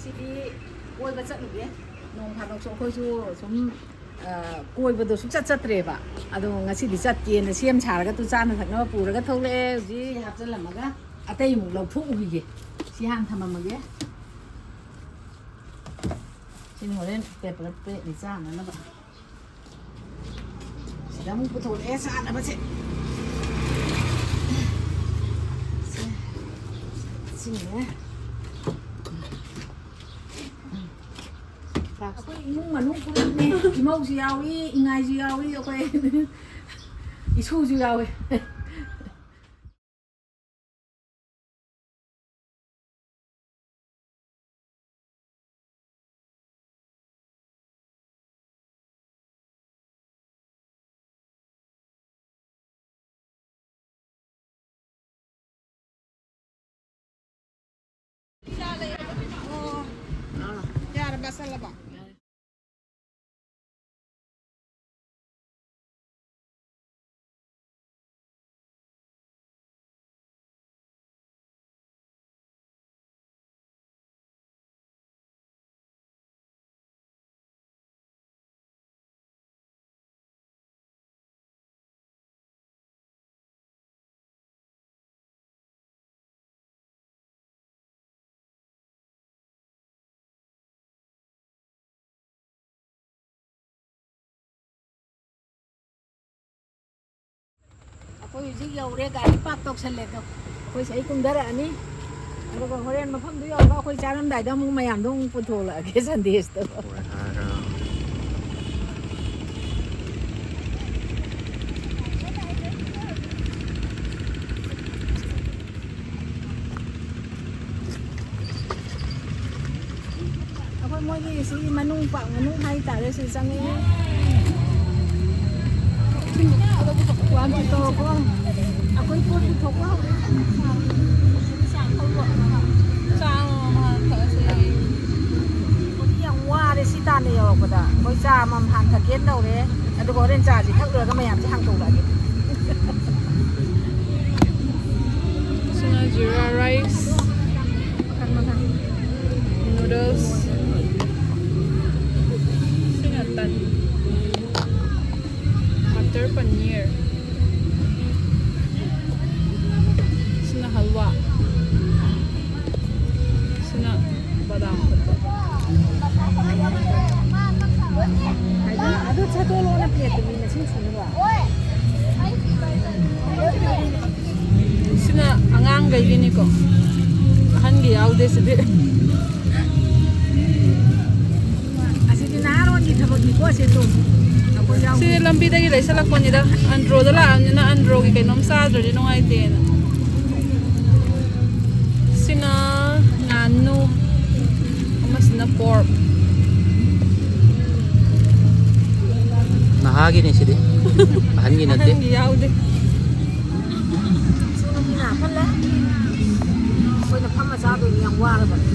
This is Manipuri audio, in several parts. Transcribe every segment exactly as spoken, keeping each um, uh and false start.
ꯁꯤꯗꯤ ꯀꯣꯏꯕ ꯆꯠꯂꯨꯒꯦ꯫ ꯅꯣꯡ ꯐꯥꯗꯣꯛꯁꯨ ꯑꯩꯈꯣꯏꯁꯨ ꯁꯨꯝ, ꯑ, ꯀꯣꯏꯕꯗꯣ ꯁꯨꯡꯆꯠ ꯆꯠꯇ꯭ꯔꯦꯕ꯫ ꯑꯗꯣ ꯉꯁꯤꯗꯤ ꯆꯠꯀꯦꯅ ꯁꯦꯝ ꯁꯥꯔꯒ ꯇꯨ ꯆꯥꯅ ꯊꯛꯅꯕ ꯄꯨꯔꯒ ꯊꯣꯛꯂꯛꯑꯦ꯫ ꯍꯧꯖꯤꯛ ꯍꯥꯞꯆꯤꯜꯂꯝꯃꯒ ꯑꯇꯩ ꯑꯃꯨꯛ ꯂꯧꯊꯣꯛꯎꯈꯤꯒꯦ꯫ ꯁꯤ ꯍꯥꯟꯅ ꯊꯝꯃꯝꯃꯒꯦ꯫ ꯁꯤꯅ ꯍꯣꯔꯦꯟ paper plateꯅꯤ ꯆꯥꯅꯅꯕ꯫ ꯁꯤꯗ ꯑꯃꯨꯛ ꯄꯨꯊꯣꯔꯛꯑꯦ ꯆꯥꯅꯕꯁꯦ꯫ ꯁꯦ, ꯁꯤꯅꯦ꯫ ꯑꯩꯈꯣꯏ ꯏꯃꯨꯡ ꯃꯅꯨꯡ ꯄꯨꯂꯞꯅꯦ꯫ ꯏꯃꯧꯁꯨ ꯌꯥꯎꯏ, ꯏꯉꯥꯏꯁꯨ ꯌꯥꯎꯏ, ꯑꯩꯈꯣꯏ ꯏꯁꯨꯁꯨ ꯌꯥꯎꯏ꯫ ꯑꯩꯈꯣꯏ ꯍꯧꯖꯤꯛ ꯌꯧꯔꯦ, ꯒꯥꯔꯤ park ꯇꯧꯁꯜꯂꯦ꯫ ꯑꯗꯣ ꯑꯩꯈꯣꯏ ꯁꯤꯗꯩ ꯀꯨꯝꯊꯔꯛꯑꯅꯤ, ꯑꯗꯨꯒ ꯍꯣꯔꯦꯟ ꯃꯐꯝꯗꯨ ꯌꯧꯔꯒ ꯑꯩꯈꯣꯏ ꯆꯥꯔꯝꯗꯥꯏꯗ ꯑꯃꯨꯛ ꯃꯌꯥꯝꯗꯣ ꯑꯃꯨꯛ ꯄꯨꯊꯣꯛꯂꯛꯑꯒꯦ ꯁꯟꯗꯦꯁꯇꯣ꯫ ꯑꯩꯈꯣꯏ ꯃꯣꯏꯒꯤ ꯁꯤꯒꯤ ꯃꯅꯨꯡ park ꯃꯅꯨꯡ ꯍꯥꯏꯇꯥꯔꯦ, ꯁꯤ ꯆꯪꯉꯛꯑꯦ꯫ ꯋꯥꯟ ꯄꯨꯊꯣꯔꯛꯄ꯫ ꯑꯩꯈꯣꯏ ꯄꯣꯠ ꯄꯨꯊꯣꯛꯄ ꯍꯧꯔꯦ꯫ ꯆꯥ ꯑꯃꯃꯝ ꯍꯥꯟ ꯊꯛꯑꯁꯦ꯫ ꯑꯩꯈꯣꯏꯗꯤ ꯌꯥꯝ ꯋꯥꯔꯦ ꯁꯤ ꯇꯥꯟꯅ ꯌꯧꯔꯛꯄꯗ꯫ ꯑꯩꯈꯣꯏ ꯆꯥ ꯑꯃꯃꯝ ꯍꯥꯟ ꯊꯛꯀꯦꯅ ꯇꯧꯔꯦ꯫ ꯑꯗꯨꯒ ꯍꯣꯔꯦꯟ ꯆꯥꯁꯤ ꯊꯛ ꯂꯣꯏꯔꯒ ꯃꯌꯥꯝꯁꯤ ꯍꯥꯡꯇꯣꯛꯂꯛꯑꯒꯦ꯫ ꯁꯤꯅ ꯖꯤꯔꯥ ꯔꯥꯏꯁ꯫ ꯃꯈꯟ ꯃꯈꯟ꯫ ꯅꯨꯗꯜ꯫ ꯁꯤꯅ ꯑꯉꯥꯡꯈꯩꯒꯤꯅꯤꯀꯣ, ꯑꯍꯟꯒꯤ ꯌꯥꯎꯗꯦ ꯁꯤꯗꯤ꯫ ꯑꯁꯤꯗꯤ ꯅꯍꯥꯔꯣꯟꯒꯤ ꯊꯕꯛꯅꯤꯀꯣ, ꯁꯦ ꯇꯣ꯫ ꯑꯩꯈꯣꯏ ꯌꯥꯎꯗꯦ꯫ ꯁꯤꯗꯤ ꯂꯝꯕꯤꯗꯒꯤ ꯂꯩꯁꯜꯂꯛꯄꯅꯤꯗ, ꯑꯟꯗ꯭ꯔꯣꯗ ꯂꯥꯛꯑꯕꯅꯤꯅ ꯑꯟꯗ꯭ꯔꯣꯒꯤ ꯀꯩꯅꯣꯝ ꯆꯥꯗ꯭ꯔꯗꯤ ꯅꯨꯡꯉꯥꯏꯇꯦꯅ꯫ ꯁꯤꯅ ꯉꯥꯅꯨ, ꯑꯃꯁꯤꯅ ꯄꯣꯔꯛ꯫ ꯅꯍꯥꯒꯤꯅꯦ ꯁꯤꯗꯤ, ꯑꯍꯟꯒꯤ ꯅꯠꯇꯦ꯫ ꯑꯍꯟꯒꯤ ꯌꯥꯎꯗꯦ꯫ ꯁꯣꯝꯒꯤꯅ ꯍꯥꯞꯍꯜꯂꯦ꯫ ꯑꯩꯈꯣꯏꯅ ꯐꯝꯃ ꯆꯥꯗꯣꯏꯅꯤ, ꯌꯥꯝ ꯋꯥꯔꯕꯅꯤ꯫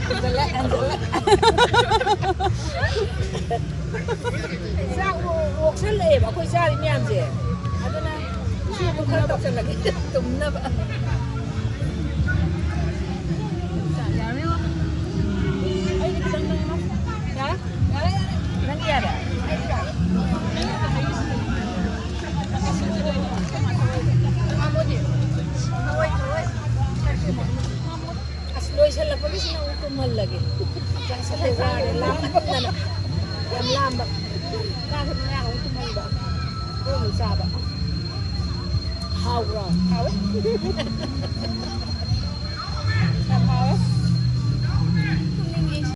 ꯍꯦꯟꯖꯜꯂꯦ, ꯍꯦꯟꯖꯜꯂꯦ꯫ ꯆꯥꯛ ꯑꯣꯛꯁꯜꯂꯛꯑꯦꯕ ꯑꯩꯈꯣꯏ ꯆꯥꯔꯤ ꯃꯌꯥꯝꯁꯦ꯫ ꯑꯗꯨꯅ ꯁꯤ ꯑꯃꯨꯛ ꯈꯔ ꯇꯧꯁꯜꯂꯒꯦ ꯇꯨꯝꯅꯕ꯫ ꯑꯩꯗꯤ ꯈꯤꯇꯪ ꯅꯪ ꯌꯥꯔꯦ? ꯌꯥꯔꯦ, ꯌꯥꯔꯦ꯫ ꯅꯪ ꯌꯥꯔꯦ? ꯑꯩꯗꯤ ꯌꯥꯔꯦ꯫ ꯑꯁ, ꯂꯣꯏꯁꯜꯂꯛꯄꯒꯤꯁꯤꯅ ꯑꯃꯨꯛ ꯇꯨꯝꯍꯜꯂꯒꯦ꯫ ꯆꯥꯁꯜꯂꯦ, ꯋꯥꯔꯦ, ꯂꯥꯝꯃꯟꯗꯅ꯫ ꯌꯥꯝ ꯂꯥꯝꯕ꯫ ꯆꯥꯁꯨ ꯃꯌꯥ ꯑꯃꯨꯛ ꯇꯨꯝꯍꯟꯕ꯫ ꯑꯗꯨ ꯑꯃꯨꯛ ꯆꯥꯕ꯫ ꯍꯥꯎꯕ꯭ꯔꯣ? ꯍꯥꯎꯋꯦ꯫ ꯌꯥꯝ ꯍꯥꯎꯋꯦ꯫